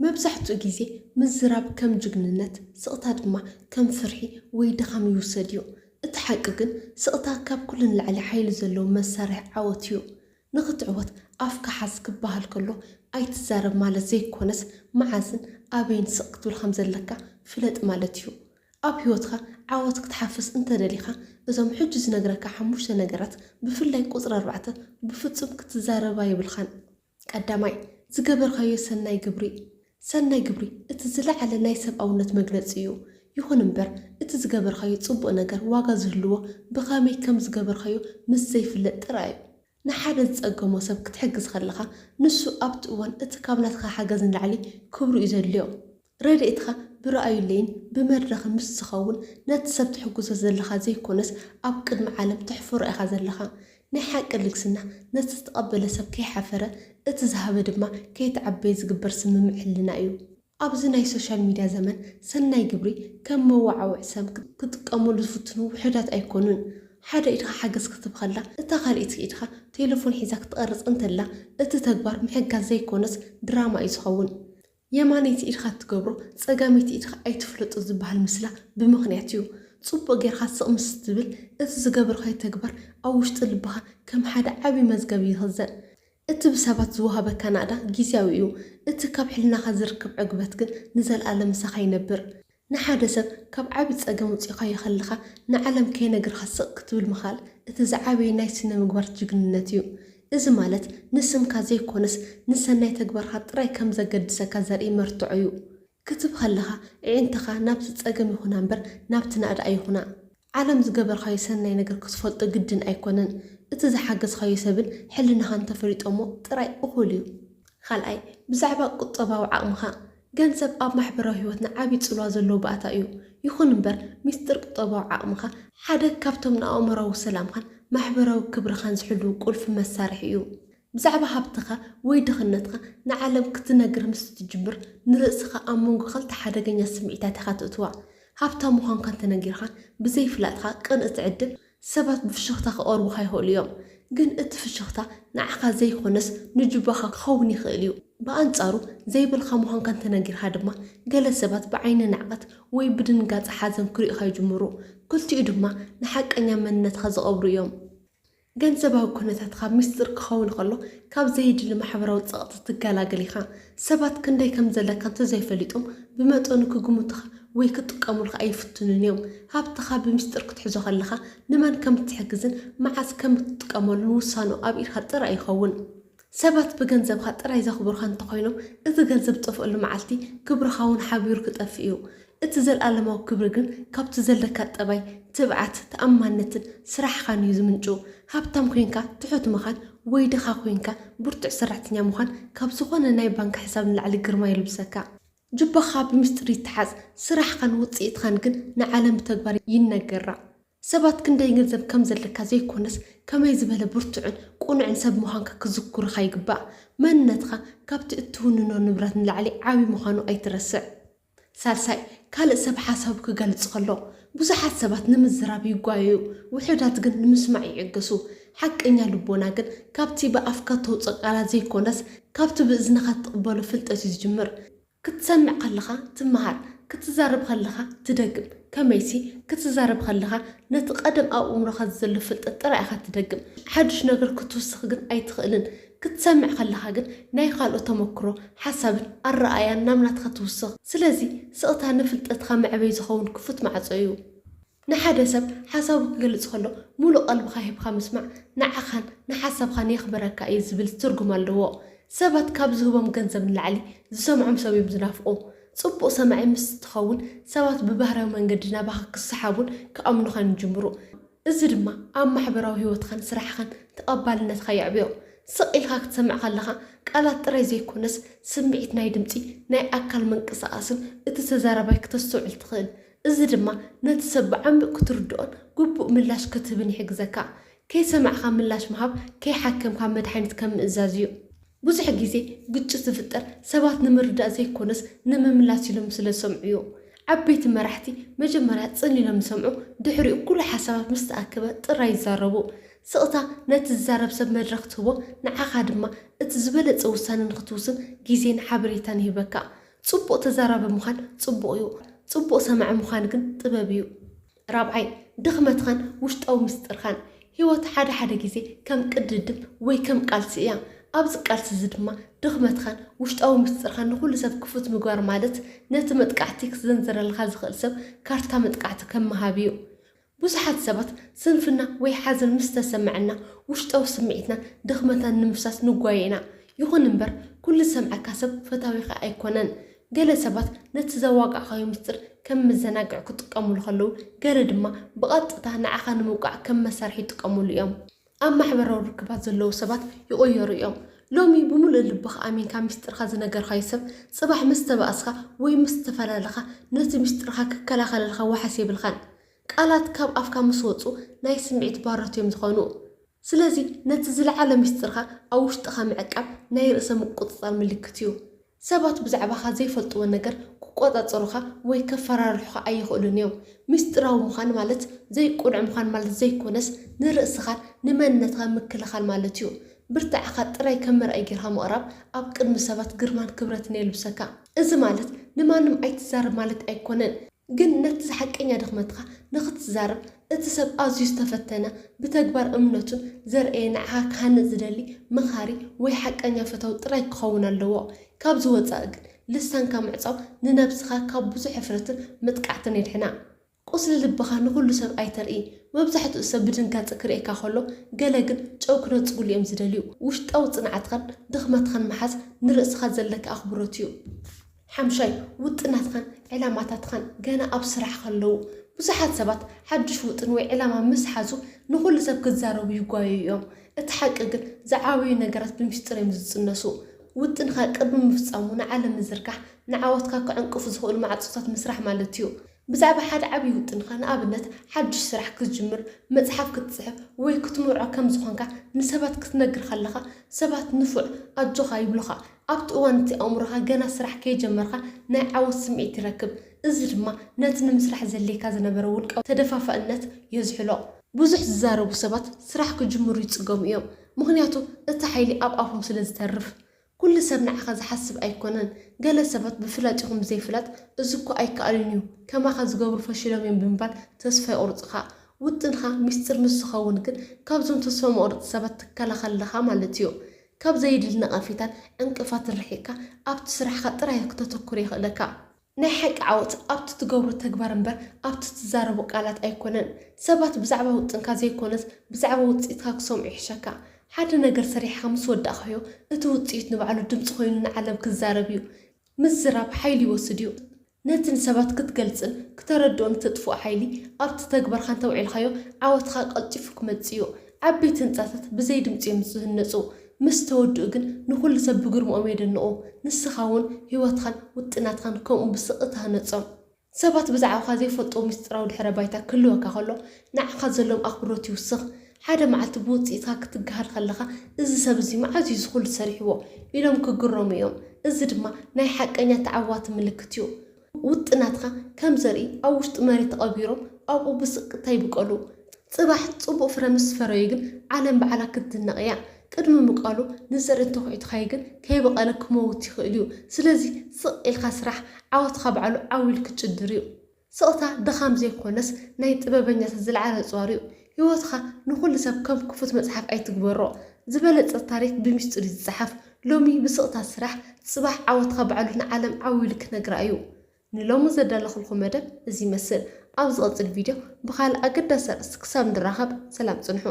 መብዛሕትኡ ግዜ ምዝራብ ከም ጅግንነት፣ ስቕታ ድማ ከም ፍርሒ ወይ ድኻም ይውሰድ እዩ። እቲ ሓቂ ግን፣ ስቕታ ካብ ኩሉ ንላዕሊ ሓይሊ ዘለዎ መሳርሒ ዓወት እዩ። ንኽትዕወት ኣፍካ ሓዝ ክበሃል ከሎ፣ ኣይትዛረብ ማለት ዘይኮነስ፣ መዓዝን ኣበይን ስቕ ክትብል ከም ዘለካ ፍለጥ ማለት እዩ። ኣብ ህይወትካ ዓወት ክትሓፍስ እንተደሊኻ፣ እዞም ሕጂ ዝነግረካ ሓሙሽተ ነገራት፣ ብፍላይ ቁጽሪ ኣርባዕተ፣ ብፍጹም ክትዛረባ የብልካን። ቀዳማይ፣ ዝገበርካዮ ሰናይ ግብሪ። ሰናይ ግብሪ እቲ ዝለዓለ ናይ ሰብኣውነት መግለጺ እዩ። ይኹን እምበር፣ እቲ ዝገበርካዮ ጽቡቕ ነገር ዋጋ ዝህልዎ ብኸመይ ከም ዝገበርካዮ ምስ ዘይፍለጥ ጥራይ እዩ። ንሓደ ዝጸገሞ ሰብ ክትሕግዝ ከለኻ፣ ንሱ ኣብቲ እዋን እቲ ካብ ናትካ ሓገዝ ንላዕሊ ክብሩ እዩ ዘድልዮ። ረድኤትካ ብረኣዩለይን ብመድረኽን ምስ ዝኸውን፣ ነቲ ሰብ ትሕግዞ ዘለኻ ዘይኮነስ፣ ኣብ ቅድሚ ዓለም ተሕፍሮ ኢኻ ዘለኻ። ናይ ሓቂ ልግስና፣ ነቲ ዝተቐበለ ሰብ ከይሓፈረ፣ እቲ ዝሃበ ድማ ከይተዓበየ ዝግበር ስምምዕ ሕልና እዩ። ኣብዚ ናይ ሶሻል ሚድያ ዘመን፣ ሰናይ ግብሪ ከም መወዓውዒ ሰብ ክጥቀሙሉ ዝፍትኑ ውሑዳት ኣይኮኑን። ሓደ ኢድኻ ሓገዝ ክትህብ ከላ፣ እታ ካልኣይቲ ኢድኻ ቴሌፎን ሒዛ ክትቐርጽ እንተላ፣ እቲ ተግባር ምሕጋዝ ዘይኮነስ ድራማ እዩ ዝኸውን። የማነይቲ ኢድኻ እትገብሮ፣ ጸጋመይቲ ኢድኻ ኣይትፍለጦ ዝበሃል ምስላ ብምኽንያት እዩ። ጽቡቕ ጌርካ ስቕ ምስ ትብል፣ እቲ ዝገበርካዮ ተግባር ኣብ ውሽጢ ልብኻ ከም ሓደ ዓቢ መዝገብ ይኽዘን። እቲ ብሰባት ዝወሃበካ ናእዳ ግዝያዊ እዩ። እቲ ካብ ሕልናኻ ዝርከብ ዕግበት ግን ንዘለኣለም ምሳኻ ይነብር። ንሓደ ሰብ ካብ ዓቢ ጸገም ኣውጺእካዮ ከለኻ፣ ንዓለም ከይነገርካ ስቕ ክትብል ምኽኣል፣ እቲ ዝዓበየ ናይ ስነ-ምግባር ጅግንነት እዩ። እዚ ማለት፣ ንስምካ ዘይኮነስ፣ ንሰናይ ተግባርካ ጥራይ ከም ዘገድሰካ ዘርኢ መርትዖ እዩ። ክትብ ከለኻ፣ ኣዒንትኻ ናብቲ ጸገም ይኹና እምበር፣ ናብቲ ናእዳ ኣይኹና። ዓለም ዝገበርካዮ ሰናይ ነገር ክትፈልጦ ግድን ኣይኮነን። እቲ ዝሓገዝካዮ ሰብን ሕልናኻን እንተፈሊጦሞ ጥራይ እኹል እዩ። ካልኣይ፣ ብዛዕባ ቁጠባዊ ዓቕምኻ። ገንዘብ ኣብ ማሕበራዊ ህይወትና ዓቢ ጽልዋ ዘለዎ ባእታ እዩ። ይኹን እምበር፣ ሚስጥር ቁጠባዊ ዓቕምኻ ሓደ ካብቶም ንኣእምሮኣዊ ሰላምኻን ማሕበራዊ ክብርኻን ዝሕልዉ ቁልፊ መሳርሒ እዩ። ብዛዕባ ሃብትኻ ወይ ድኽነትኻ ንዓለም ክትነግር ምስ ትጅምር፣ ንርእስኻ ኣብ መንጎ ክልተ ሓደገኛ ስምዒታት ኢኻ ትእትዋ። ሃብታም ምዃንካ እንተነጊርካ፣ ብዘይፍላጥካ ቅንኢ ትዕድም፣ ሰባት ብፍሽኽታ ክቐርቡኻ ይኽእሉ እዮም። ግን እቲ ፍሽኽታ ንዓኻ ዘይኮነስ ንጁባኻ ክኸውን ይኽእል እዩ። ብኣንጻሩ፣ ዘይብልካ ምዃንካ እንተነጊርካ ድማ፣ ገለ ሰባት ብዓይኒ ንዕቀት ወይ ብድንጋጸ ሓዘን ክርእዩኻ ይጅምሩ። ክልቲኡ ድማ ንሓቀኛ መንነትካ ዝቐብሩ እዮም። ገንዘባዊ ኩነታትካ ሚስጥር ክኸውን ከሎ፣ ካብ ዘየድሊ ማሕበራዊ ጸቕጢ ትገላገል ኢኻ። ሰባት ክንደይ ከም ዘለካ እንተዘይፈሊጦም፣ ብመጠኑ ክግምቱኻ ወይ ክጥቀሙልካ ኣይፍትኑን እዮም። ሃብትኻ ብሚስጥር ክትሕዞ ከለኻ፣ ንመን ከም እትሕግዝን መዓስ ከም እትጥቀመሉን ውሳንኡ ኣብ ኢድካ ጥራይ ይኸውን። ሰባት ብገንዘብካ ጥራይ ዘኽብሩኻ እንተኾይኖም፣ እቲ ገንዘብ ዝጠፍኣሉ መዓልቲ፣ ክብርኻ እውን ሓቢሩ ክጠፍእ እዩ። እቲ ዘለኣለማዊ ክብሪ ግን ካብቲ ዘለካ ጠባይ፣ ትብዓት፣ ተኣማንነትን ስራሕኻን እዩ ዝምንጩ። ሃብታም ኮይንካ ትሑት ምዃን ወይ ድኻ ኮይንካ ብርቱዕ ሰራሕተኛ ምዃን ካብ ዝኾነ ናይ ባንክ ሕሳብ ንላዕሊ ግርማ የልብሰካ። ጁባኻ ብምስጢር ይተሓዝ፣ ስራሕኻን ውጽኢትኻን ግን ንዓለም ብተግባር ይነገራ። ሰባት ክንደይ ገንዘብ ከም ዘለካ ዘይኮነስ፣ ከመይ ዝበለ ብርቱዕን ቅኑዕን ሰብ ምዃንካ ክዝክሩኻ ይግባእ። መንነትኻ ካብቲ እትውንኖ ንብረት ንላዕሊ ዓቢ ምዃኑ ኣይትረስዕ። ሳልሳይ፣ ካልእ ሰብ ሓሳቡ ክገልጽ ከሎ። ብዙሓት ሰባት ንምዝራብ ይጓየዩ፣ ውሑዳት ግን ንምስማዕ ይዕገሱ። ሓቀኛ ልቦና ግን ካብቲ ብኣፍካ እተውጽኦ ቃላት ዘይኮነስ፣ ካብቲ ብእዝንኻ እትቕበሎ ፍልጠት እዩ ዝጅምር። ክትሰምዕ ከለኻ ትመሃር፣ ክትዛረብ ከለኻ ትደግም። ከመይሲ፣ ክትዛረብ ከለኻ ነቲ ቀደም ኣብ ኣእምሮኻ ዘሎ ፍልጠት ጥራይ ኢኻ ትደግም። ሓድሽ ነገር ክትውስኽ ግን ኣይትኽእልን። ክትሰምዕ ከለኻ ግን ናይ ካልኦት ተመክሮ፣ ሓሳብን ኣረኣእያን ናብ ናትካ ትውስኽ። ስለዚ፣ ስቕታ ንፍልጠትካ መዕበዪ ዝኸውን ክፉት ማዕጾ እዩ። ንሓደ ሰብ ሓሳቡ ክገልጽ ከሎ፣ ሙሉእ ቀልብኻ ሂብካ ምስማዕ ንዓኻን ንሓሳብኻን የኽብረካ እዩ ዝብል ትርጉም ኣለዎ። ሰባት ካብ ዝህቦም ገንዘብ ንላዕሊ ዝሰምዖም ሰብ እዮም ዝናፍቑ። ጽቡቕ ሰማዒ ምስ ትኸውን፣ ሰባት ብባህርያዊ መንገዲ ናባኻ ክሰሓቡን ክኣምኑኻን ይጅምሩ። እዚ ድማ ኣብ ማሕበራዊ ህይወትኻን ስራሕኻን ተቐባልነትካ የዕብዮ። ስቕ ኢልካ ክትሰምዕ ከለኻ፣ ቃላት ጥራይ ዘይኮነስ፣ ስምዒት፣ ናይ ድምጺ፣ ናይ ኣካል ምንቅስቓስን እቲ ተዛራባይ ክተስተውዕል ትኽእል። እዚ ድማ ነቲ ሰብ ብዓሚቕ ክትርድኦን ግቡእ ምላሽ ክትህብን ይሕግዘካ። ከይሰማዕካ ምላሽ ምሃብ ከይሓከምካ መድሃኒት ከም ምእዛዝ እዩ። ብዙሕ ግዜ ግጭት ዝፍጠር ሰባት ንምርዳእ ዘይኮነስ ንምምላስ ኢሎም ስለ ዝሰምዑ እዩ። ዓበይቲ መራሕቲ መጀመርያ ጽን ኢሎም ይሰምዑ፣ ድሕሪኡ ኩሉ ሓሳባት ምስ ተኣከበ ጥራይ ይዛረቡ። ስቕታ ነቲ ዝዛረብ ሰብ መድረኽ ትህቦ፣ ንዓኻ ድማ እቲ ዝበለጸ ውሳነ ንኽትውስን ግዜን ሓበሬታን ይህበካ። ጽቡቕ ተዛራቢ ምዃን ጽቡቕ እዩ። ጽቡቕ ሰማዒ ምዃን ግን ጥበብ እዩ። ራብዓይ፣ ድኽመትኻን ውሽጣዊ ምስጢርኻን። ህይወት ሓደ ሓደ ግዜ ከም ቅድድም ወይ ከም ቃልሲ እያ። ኣብዚ ቃልሲ እዚ ድማ ድኽመትኻን ውሽጣዊ ምስጢርኻን ንኹሉ ሰብ ክፉት ምግባር ማለት ነቲ መጥቃዕቲ ክዘንዝረልካ ዝኽእል ሰብ ካርታ መጥቃዕቲ ከም ምሃብ እዩ። ብዙሓት ሰባት ስንፍና ወይ ሓዘን ምስ ተሰምዐና ውሽጣዊ ስምዒትናን ድኽመትናን ንምፍሳስ ንጓየ ኢና። ይኹን እምበር ኩሉ ዝሰምዓካ ሰብ ፈታዊኻ ኣይኮነን። ገለ ሰባት ነቲ ዘዋጋእካዮ ምስጢር ከም መዘናግዒ ክጥቀሙሉ ከለዉ፣ ገለ ድማ ብቐጥታ ንዓኻ ንምውቃዕ ከም መሳርሒ ይጥቀሙሉ እዮም። ኣብ ማሕበራዊ ርክባት ዘለዉ ሰባት ይቕየሩ እዮም። ሎሚ ብምሉእ ልብኻ ኣሚንካ ምስጢርካ ዝነገርካዮ ሰብ፣ ጽባሕ ምስ ተባእስካ ወይ ምስ ተፈላለኻ ነቲ ምስጢርካ ክከላኸለልካ ዋሕስ የብልካን። ቃላት ካብ ኣፍካ ምስ ወጹ ናይ ስምዒት ባሮት እዮም ዝኾኑ። ስለዚ ነቲ ዝለዓለ ምስጢርካ ኣብ ውሽጥኻ ምዕቃብ ናይ ርእሰ ምቁጽጻር ምልክት እዩ። ሰባት ብዛዕባኻ ዘይፈልጥዎ ነገር ክቆጻጸሩኻ ወይ ከፈራርሑኻ ኣይኽእሉን እዮም። ምስጢራዊ ምዃን ማለት ዘይቁኑዕ ምዃን ማለት ዘይኮነስ፣ ንርእስኻን ንመንነትኻን ምክልኻል ማለት እዩ። ብርታዕኻ ጥራይ ከም መርኣይ ጌርካ ምቕራብ ኣብ ቅድሚ ሰባት ግርማን ክብረትን የልብሰካ። እዚ ማለት ንማንም ኣይትዛረብ ማለት ኣይኮነን፣ ግን ነቲ ሓቀኛ ድኽመትካ ንኽትዛረብ እቲ ሰብ ኣዝዩ ዝተፈተነ፣ ብተግባር እምነቱን ዘርእየ ንዓኻ ክሃንጽ ዝደሊ መኻሪ ወይ ሓቀኛ ፈታዊ ጥራይ ክኸውን ኣለዎ። ካብዚ ወጻኢ ግን ልሳንካ ምዕጻው ንነብስኻ ካብ ብዙሕ ሕፍረትን መጥቃዕትን የድሕና። ቁስሊ ልብኻ ንኹሉ ሰብ ኣይተርኢ። መብዛሕትኡ ሰብ ብድንጋጸ ክርእየካ ከሎ፣ ገለ ግን ጨው ክነጽጉሉ እዮም ዝደልዩ። ውሽጣዊ ጽንዓትኻን ድኽመትኻን ምሓዝ ንርእስኻ ዘለካ ኣኽብሮት እዩ። ሓምሻይ፣ ውጥናትኻን ዕላማታትኻን ገና ኣብ ስራሕ ከለዉ። ብዙሓት ሰባት ሓድሽ ውጥን ወይ ዕላማ ምስ ሓዙ ንኹሉ ሰብ ክዛረቡ ይጓየዩ እዮም። እቲ ሓቂ ግን ዝዓበዩ ነገራት ብምስጢር እዮም ዝጽነሱ። ውጥንኻ ቅድሚ ምፍጻሙ ንዓለም ምዝርጋሕ ንዓወትካ ክዕንቅፉ ዝኽእሉ ማዕጾታት ምስራሕ ማለት እዩ። ብዛዕባ ሓደ ዓብዪ ውጥንኻ፣ ንኣብነት ሓድሽ ስራሕ ክትጅምር፣ መጽሓፍ ክትጽሕፍ ወይ ክትምርዖ ከም ዝኾንካ ንሰባት ክትነግር ከለኻ፣ ሰባት ንፉዕ ኣጆኻ ይብሉኻ። ኣብቲ እዋን እቲ ኣእምሮኻ ገና ስራሕ ከይጀመርካ ናይ ዓወት ስምዒት ይረክብ። እዚ ድማ ነቲ ንምስራሕ ዘድልየካ ዝነበረ ውልቃዊ ተደፋፋእነት የዝሕሎ። ብዙሕ ዝዛረቡ ሰባት ስራሕ ክጅምሩ ይጽገሙ እዮም፣ ምኽንያቱ እቲ ሓይሊ ኣብ ኣፎም ስለ ዝተርፍ። ኩሉ ሰብ ንዓኻ ዝሓስብ ኣይኮነን። ገለ ሰባት ብፍላጥ ይኹን ብዘይፍላጥ፣ "እዚ እኮ ኣይከኣልን እዩ፣ ከማኻ ዝገብሩ ፈሺሎም እዮም" ብምባል ተስፋ የቑርጹኻ። ውጥንኻ ሚስጥር ምስ ዝኸውን ግን ካብዞም ተስፋ መቑረጺ ሰባት ትከላኸል ኣለኻ ማለት እዩ። ካብ ዘየድሊ ነቐፌታን ዕንቅፋትን ርሒቕካ ኣብቲ ስራሕኻ ጥራይ ክተተኩር የኽእለካ። ናይ ሓቂ ዓወት ኣብቲ ትገብሮ ተግባር እምበር ኣብቲ ትዛረቦ ቃላት ኣይኮነን። ሰባት ብዛዕባ ውጥንካ ዘይኮነስ ብዛዕባ ውጽኢትካ ክሰምዑ ይሕሸካ። ሓደ ነገር ሰሪሕኻ ምስ ወዳእካዮ፣ እቲ ውጽኢት ንባዕሉ ድምጺ ኮይኑ ንዓለም ክዛረብ እዩ። ምዝራብ ሓይሊ ይወስድ እዩ። ነቲ ንሰባት ክትገልጽን ክተረድኦን እተጥፍኦ ሓይሊ ኣብቲ ተግባርካ እንተውዒልካዮ፣ ዓወትካ ቀልጢፉ ክመጽእ እዩ። ዓበይቲ ህንጻታት ብዘይ ድምጺ እዮም ዝህነጹ። ምስ ተወድኡ ግን ንኹሉ ሰብ ብግርምኦም የደንቑ። ንስኻ እውን ህይወትካን ውጥናትካን ከምኡ ብስቕታ ህነጾም። ሰባት ብዛዕባኻ ዘይፈልጥዎ ምስጢራዊ ድሕረ ባይታ ክህልወካ ከሎ፣ ንዓኻ ዘለዎም ኣኽብሮት ይውስኽ። ሓደ መዓልቲ ብውጽኢትካ ክትገሃድ ከለኻ፣ "እዚ ሰብ እዚ መዓዝ እዩ እዚ ኩሉ ሰሪሕዎ?" ኢሎም ክግረሙ እዮም። እዚ ድማ ናይ ሓቀኛ ተዓዋቲ ምልክት እዩ። ውጥናትካ ከም ዘርኢ ኣብ ውሽጢ መሬት ተቐቢሮም ኣብኡ ብስቕታ ይብቀሉ። ጽባሕ ጽቡቕ ፍረ ምስ ፈረዩ ግን ዓለም ባዕላ ክትድነቕ እያ። ቅድሚ ምብቃሉ ንዘርኢ እንተኹዒትካዮ ግን ከይበቐለ ክመውት ይኽእል እዩ። ስለዚ ስቕ ኢልካ ስራሕ፣ ዓወትካ ባዕሉ ዓው ኢሉ ክጭድር እዩ። ስቕታ ድኻም ዘይኮነስ ናይ ጥበበኛታት ዝለዓለ ኣጽዋር እዩ። ህይወትካ ንኹሉ ሰብ ከም ክፉት መጽሓፍ ኣይትግበሮ። ዝበለጸ ታሪኽ ብምስጢር እዩ ዝጸሓፍ። ሎሚ ብስቕታ ስራሕ፣ ጽባሕ ዓወትካ ባዕሉ ንዓለም ዓው ኢሉ ክነግራ እዩ። ንሎሚ ዘዳለኹልኩም መደብ እዚ ይመስል። ኣብ ዝቐጽል ቪድዮ ብኻልእ ኣገዳሲ ኣርእስቲ ክሳብ ንራኸብ ሰላም ጽንሑ።